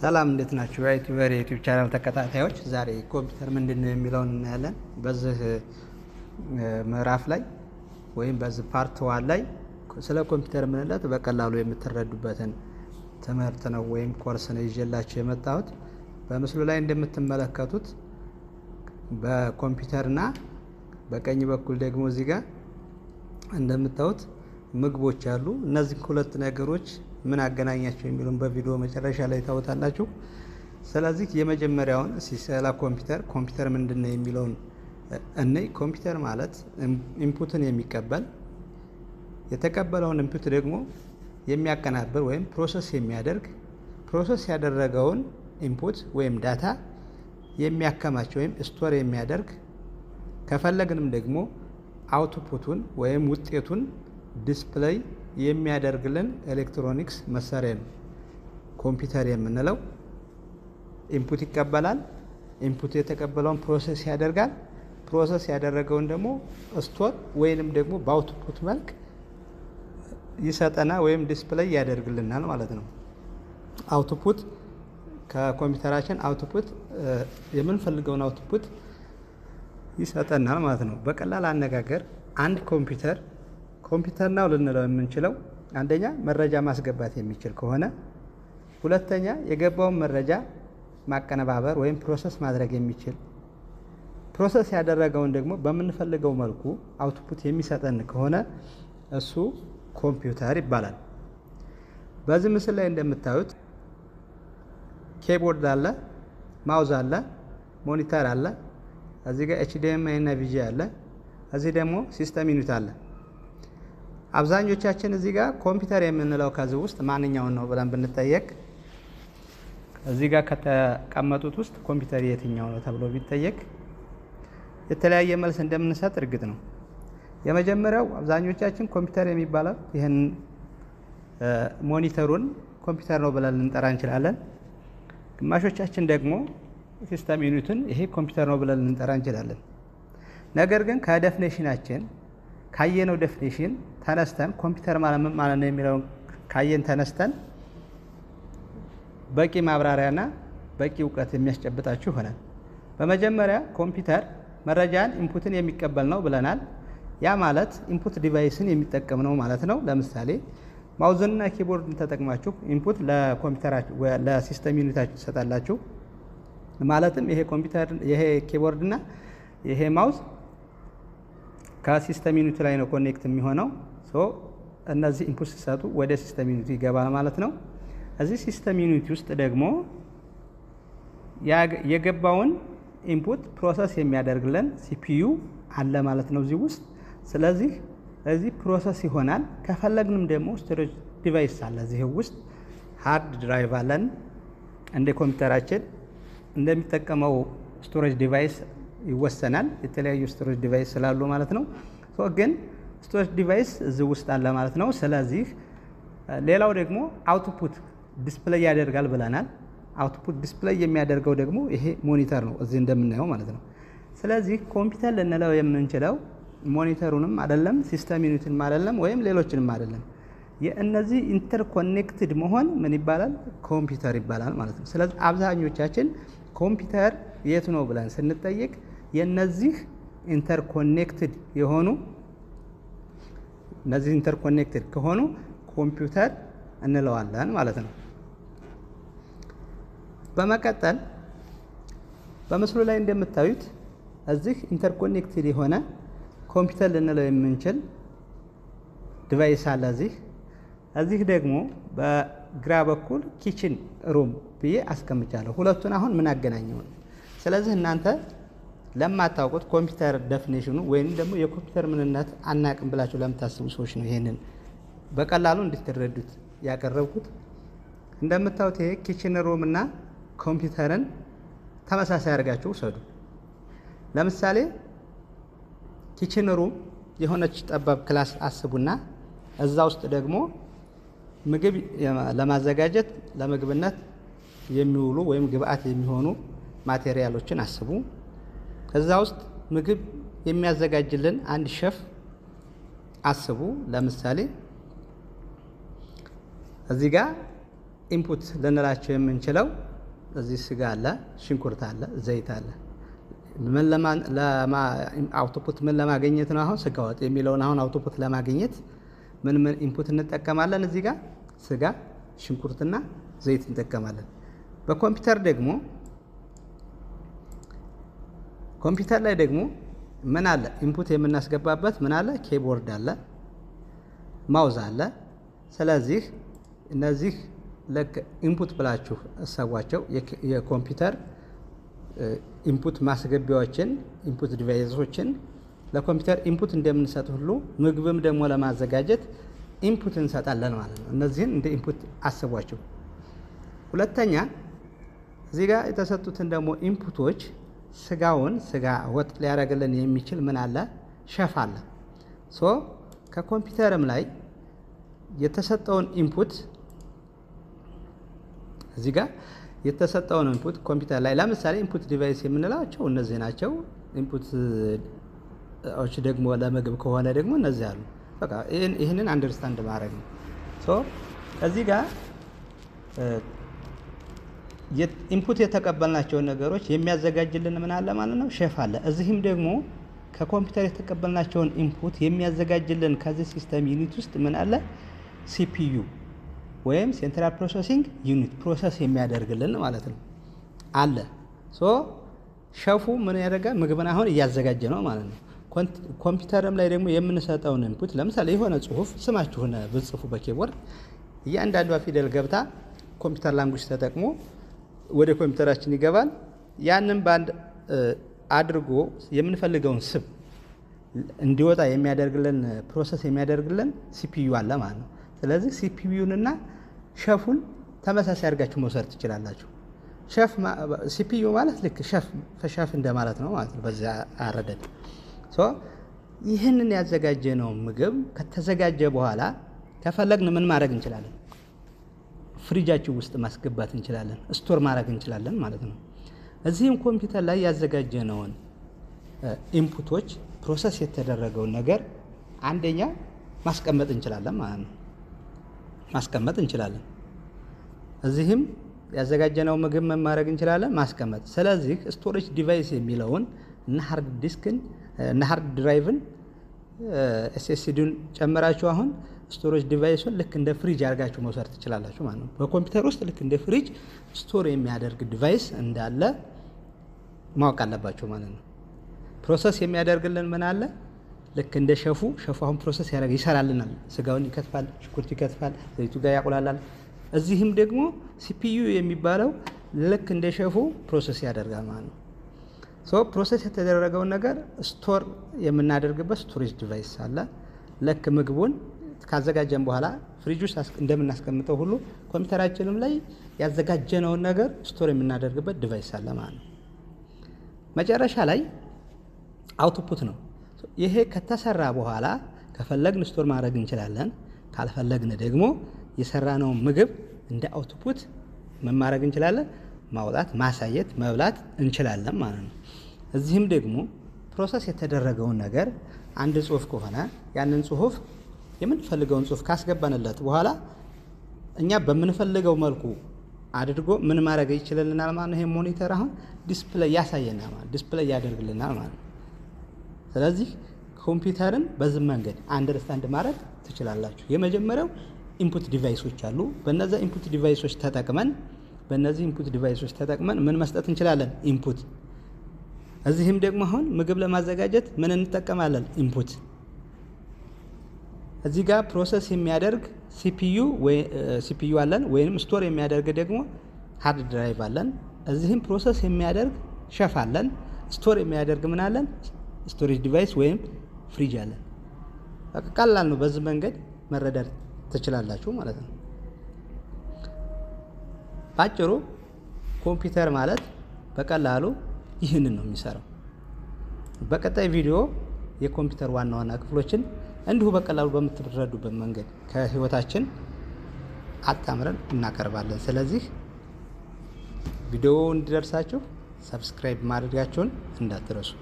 ሰላም፣ እንዴት ናችሁ? የ IT በር የ YouTube channel ተከታታዮች፣ ዛሬ ኮምፒውተር ምንድን ነው የሚለውን እናያለን። በዚህ ምዕራፍ ላይ ወይም በዚህ part one ላይ ስለ ኮምፒውተር ምንነት በቀላሉ የምትረዱበትን ትምህርት ነው ወይም ኮርስ ነው ይዤላችሁ የመጣሁት። በምስሉ ላይ እንደምትመለከቱት በኮምፒውተርና በቀኝ በኩል ደግሞ እዚህ ጋር እንደምታዩት ምግቦች አሉ። እነዚህ ሁለት ነገሮች ምን አገናኛቸው የሚለውን በቪዲዮ መጨረሻ ላይ ታዩታላችሁ። ስለዚህ የመጀመሪያውን ስለ ኮምፒውተር፣ ኮምፒውተር ምንድን ነው የሚለውን እንይ። ኮምፒውተር ማለት ኢንፑትን የሚቀበል፣ የተቀበለውን input ደግሞ የሚያቀናብር ወይም process የሚያደርግ፣ process ያደረገውን input ወይም data የሚያከማች ወይም store የሚያደርግ፣ ከፈለግንም ደግሞ output ኡን ወይም ውጤቱን display የሚያደርግልን ኤሌክትሮኒክስ መሳሪያ ነው። ኮምፒውተር የምንለው input ይቀበላል። Input የተቀበለውን process ያደርጋል። Process ያደረገውን ደግሞ store ወይንም ደግሞ በ output መልክ ይሰጠናል ወይም display ያደርግልናል ማለት ነው። Output ከኮምፒውተራችን output የምንፈልገውን output ይሰጠናል ማለት ነው። በቀላል አነጋገር አንድ ኮምፒውተር ኮምፒውተር ነው ልንለው የምንችለው አንደኛ መረጃ ማስገባት የሚችል ከሆነ፣ ሁለተኛ የገባውን መረጃ ማቀነባበር ወይም process ማድረግ የሚችል፣ process ያደረገውን ደግሞ በምንፈልገው መልኩ output የሚሰጠን ከሆነ እሱ ኮምፒውተር ይባላል። በዚህ ምስል ላይ እንደምታዩት keyboard አለ፣ mouse አለ፣ monitor አለ፣ እዚህ ጋር HDMI እና VGA አለ፣ እዚህ ደግሞ system unit አለ። አብዛኞቻችን እዚህ ጋር ኮምፒውተር የምንለው ከዚህ ውስጥ ማንኛውን ነው ብለን ብንጠየቅ፣ እዚህ ጋር ከተቀመጡት ውስጥ ኮምፒውተር የትኛው ነው ተብሎ ቢጠየቅ የተለያየ መልስ እንደምንሰጥ እርግጥ ነው። የመጀመሪያው አብዛኞቻችን ኮምፒውተር የሚባለው ይህን monitor ኡን ኮምፒውተር ነው ብለን ልንጠራ እንችላለን። ግማሾቻችን ደግሞ system unit ኡን ይሄ ኮምፒውተር ነው ብለን ልንጠራ እንችላለን። ነገር ግን ከ definition ኣችን፣ ካየነው definition ተነስተን፣ ኮምፒውተር ማለት ምን ማለት ነው የሚለውን ካየን ተነስተን በቂ ማብራሪያና በቂ እውቀት የሚያስጨብጣችሁ ይሆናል። በመጀመሪያ ኮምፒውተር መረጃን፣ ኢንፑትን የሚቀበል ነው ብለናል። ያ ማለት input device ን የሚጠቀም ነው ማለት ነው። ለምሳሌ mouse ንና keyboard ን ተጠቅማችሁ input ለኮምፒውተራችሁ፣ ለ system unit ኣችሁ ትሰጣላችሁ። ማለትም ይሄ ኮምፒውተር፣ ይሄ keyboard እና ይሄ mouse ከ system unit ኡ ላይ ነው connect የሚሆነው። So እነዚህ input ሲሰጡ ወደ system unit ኡ ይገባል ማለት ነው። እዚህ system unit ውስጥ ደግሞ የገባውን input process የሚያደርግልን CPU አለ ማለት ነው እዚህ ውስጥ። ስለዚህ እዚህ process ይሆናል። ከፈለግንም ደግሞ storage device አለ፣ እዚህ ውስጥ hard drive አለን። እንደ ኮምፒውተራችን እንደሚጠቀመው storage device ይወሰናል። የተለያዩ storage device ስላሉ ማለት ነው። ግን storage device እዚህ ውስጥ አለ ማለት ነው። ስለዚህ ሌላው ደግሞ output display ያደርጋል ብለናል። Output display የሚያደርገው ደግሞ ይሄ monitor ነው፣ እዚህ እንደምናየው ማለት ነው። ስለዚህ ኮምፒውተር ልንለው የምንችለው monitor ኡንም አይደለም፣ system unit ንም አይደለም፣ ወይም ሌሎችንም አይደለም። የእነዚህ interconnected መሆን ምን ይባላል? ኮምፒውተር ይባላል ማለት ነው። ስለዚህ አብዛኞቻችን ኮምፒውተር የቱ ነው ብለን ስንጠይቅ የእነዚህ interconnected የሆኑ፣ እነዚህ interconnected ከሆኑ ኮምፒውተር እንለዋለን ማለት ነው። በመቀጠል በምስሉ ላይ እንደምታዩት እዚህ interconnected የሆነ ኮምፒውተር ልንለው የምንችል device አለ። እዚህ ደግሞ በግራ በኩል kitchen room ብዬ አስቀምጫለሁ። ሁለቱን አሁን ምን አገናኘው ነው? ስለዚህ እናንተ ለማታውቁት ኮምፒውተር definition ኑ ወይም ደግሞ የኮምፒውተር ምንነት አናቅም ብላችሁ ለምታስቡ ሰዎች ነው ይሄንን በቀላሉ እንድትረዱት ያቀረብኩት። እንደምታዩት ይሄ kitchen room እና ኮምፒውተርን ተመሳሳይ አድርጋችሁ ውሰዱ። ለምሳሌ kitchen room የሆነች ጠባብ class አስቡና እዛ ውስጥ ደግሞ ምግብ ለማዘጋጀት ለምግብነት የሚውሉ ወይም ግብአት የሚሆኑ material ኦችን አስቡ። ከዛ ውስጥ ምግብ የሚያዘጋጅልን አንድ ሸፍ አስቡ። ለምሳሌ እዚህ ጋር input ልንላቸው የምንችለው እዚህ ስጋ አለ፣ ሽንኩርት አለ፣ ዘይት አለ። ምን output ምን ለማግኘት ነው? አሁን ስጋ ወጥ የሚለውን አሁን output ለማግኘት ምን ምን input እንጠቀማለን? እዚህ ጋር ስጋ፣ ሽንኩርትና ዘይት እንጠቀማለን። በኮምፒውተር ደግሞ ኮምፒውተር ላይ ደግሞ ምን አለ? Input የምናስገባበት ምን አለ? Keyboard አለ፣ mouse አለ። ስለዚህ እነዚህ ልክ input ብላችሁ እሰቧቸው። የኮምፒውተር input ማስገቢያዎችን፣ input device ኦችን ለኮምፒውተር input እንደምንሰጥ ሁሉ ምግብም ደግሞ ለማዘጋጀት input እንሰጣለን ማለት ነው። እነዚህን እንደ input አስቧቸው። ሁለተኛ እዚህ ጋር የተሰጡትን ደግሞ input ኦች ስጋውን ስጋ ወጥ ሊያደርግልን የሚችል ምን አለ? ሸፍ አለ። So ከኮምፒውተርም ላይ የተሰጠውን input፣ እዚህ ጋር የተሰጠውን input ኮምፒውተር ላይ ለምሳሌ input device የምንላቸው እነዚህ ናቸው። Input ኦች ደግሞ ለምግብ ከሆነ ደግሞ እነዚህ አሉ። በቃ ይህንን understand ማድረግ ነው። So እዚህ ጋር input የተቀበልናቸውን ነገሮች የሚያዘጋጅልን ምን አለ ማለት ነው? ሼፍ አለ። እዚህም ደግሞ ከኮምፒውተር የተቀበልናቸውን input የሚያዘጋጅልን ከዚህ system unit ውስጥ ምን አለ? CPU ወይም central processing unit process የሚያደርግልን ማለት ነው አለ። So chef ኡ ምን ያደርጋል? ምግብን አሁን እያዘጋጀ ነው ማለት ነው። ኮምፒውተርም ላይ ደግሞ የምንሰጠውን input ለምሳሌ የሆነ ጽሁፍ ስማችሁን ብጽፉ በ keyboard እያንዳንዷ ፊደል ገብታ computer language ተጠቅሞ ወደ ኮምፒውተራችን ይገባል። ያንን በአንድ አድርጎ የምንፈልገውን ስም እንዲወጣ የሚያደርግልን፣ process የሚያደርግልን CPU አለ ማለት ነው። ስለዚህ CPU ንና chef ኡን ተመሳሳይ አድርጋችሁ መውሰድ ትችላላችሁ። Chef CPU ማለት ልክ chef chef እንደማለት ነው ማለት ነው። በዚያ አረዳድ ይህንን ያዘጋጀነው ምግብ ከተዘጋጀ በኋላ ከፈለግን ምን ማድረግ እንችላለን? ፍሪጃችን ውስጥ ማስገባት እንችላለን፣ store ማድረግ እንችላለን ማለት ነው። እዚህም ኮምፒውተር ላይ ያዘጋጀነውን input ኦች፣ process የተደረገውን ነገር አንደኛ ማስቀመጥ እንችላለን ማለት ነው። ማስቀመጥ እንችላለን። እዚህም ያዘጋጀነው ምግብ ምን ማድረግ እንችላለን? ማስቀመጥ። ስለዚህ storage device የሚለውን እና hard disk ን እና hard drive ን SSD ን ጨምራችሁ አሁን storage device ኡን ልክ እንደ ፍሪጅ አድርጋችሁ መውሰድ ትችላላችሁ ማለት ነው። በኮምፒውተር ውስጥ ልክ እንደ ፍሪጅ store የሚያደርግ device እንዳለ ማወቅ አለባችሁ ማለት ነው። Process የሚያደርግልን ምን አለ? ልክ እንደ chef ኡ፣ chef ኡ አሁን process ያደርግ ይሰራልናል። ስጋውን ይከትፋል፣ ሽንኩርት ይከትፋል፣ ዘይቱ ጋር ያቁላላል። እዚህም ደግሞ CPU የሚባለው ልክ እንደ chef ኡ process ያደርጋል ማለት ነው። So process የተደረገውን ነገር store የምናደርግበት storage device አለ። ልክ ምግቡን ካዘጋጀን በኋላ ፍሪጅ ውስጥ እንደምናስቀምጠው ሁሉ ኮምፒውተራችንም ላይ ያዘጋጀነውን ነገር store የምናደርግበት device አለ ማለት ነው። መጨረሻ ላይ output ነው። ይሄ ከተሰራ በኋላ ከፈለግን store ማድረግ እንችላለን። ካልፈለግን ደግሞ የሰራነውን ምግብ እንደ output ምን ማድረግ እንችላለን? ማውጣት፣ ማሳየት፣ መብላት እንችላለን ማለት ነው። እዚህም ደግሞ process የተደረገውን ነገር አንድ ጽሁፍ ከሆነ ያንን ጽሁፍ የምንፈልገውን ጽሁፍ ካስገባንለት በኋላ እኛ በምንፈልገው መልኩ አድርጎ ምን ማድረግ ይችልልናል ማለት ነው። ይሄ monitor አሁን display ያሳየናል ማለት፣ display ያደርግልናል ማለት ነው። ስለዚህ ኮምፒውተርን በዚህ መንገድ understand ማድረግ ትችላላችሁ። የመጀመሪያው input device ኦች አሉ። በነዛ input device ኦች ተጠቅመን በእነዚህ input device ኦች ተጠቅመን ምን መስጠት እንችላለን? Input። እዚህም ደግሞ አሁን ምግብ ለማዘጋጀት ምን እንጠቀማለን? Input። እዚህ ጋር process የሚያደርግ CPU አለን ወይም store የሚያደርግ ደግሞ hard drive አለን። እዚህም process የሚያደርግ ሸፍ አለን። Store የሚያደርግ ምን አለን? Storage device ወይም ፍሪጅ አለን። በቃ ቀላል ነው። በዚህ መንገድ መረዳት ትችላላችሁ ማለት ነው። ባጭሩ ኮምፒውተር ማለት በቀላሉ ይህንን ነው የሚሰራው። በቀጣይ ቪዲዮ የኮምፒውተር ዋና ዋና ክፍሎችን እንዲሁ በቀላሉ በምትረዱበት መንገድ ከህይወታችን አጣምረን እናቀርባለን። ስለዚህ ቪዲዮው እንዲደርሳችሁ subscribe ማድረጋችሁን እንዳትረሱ።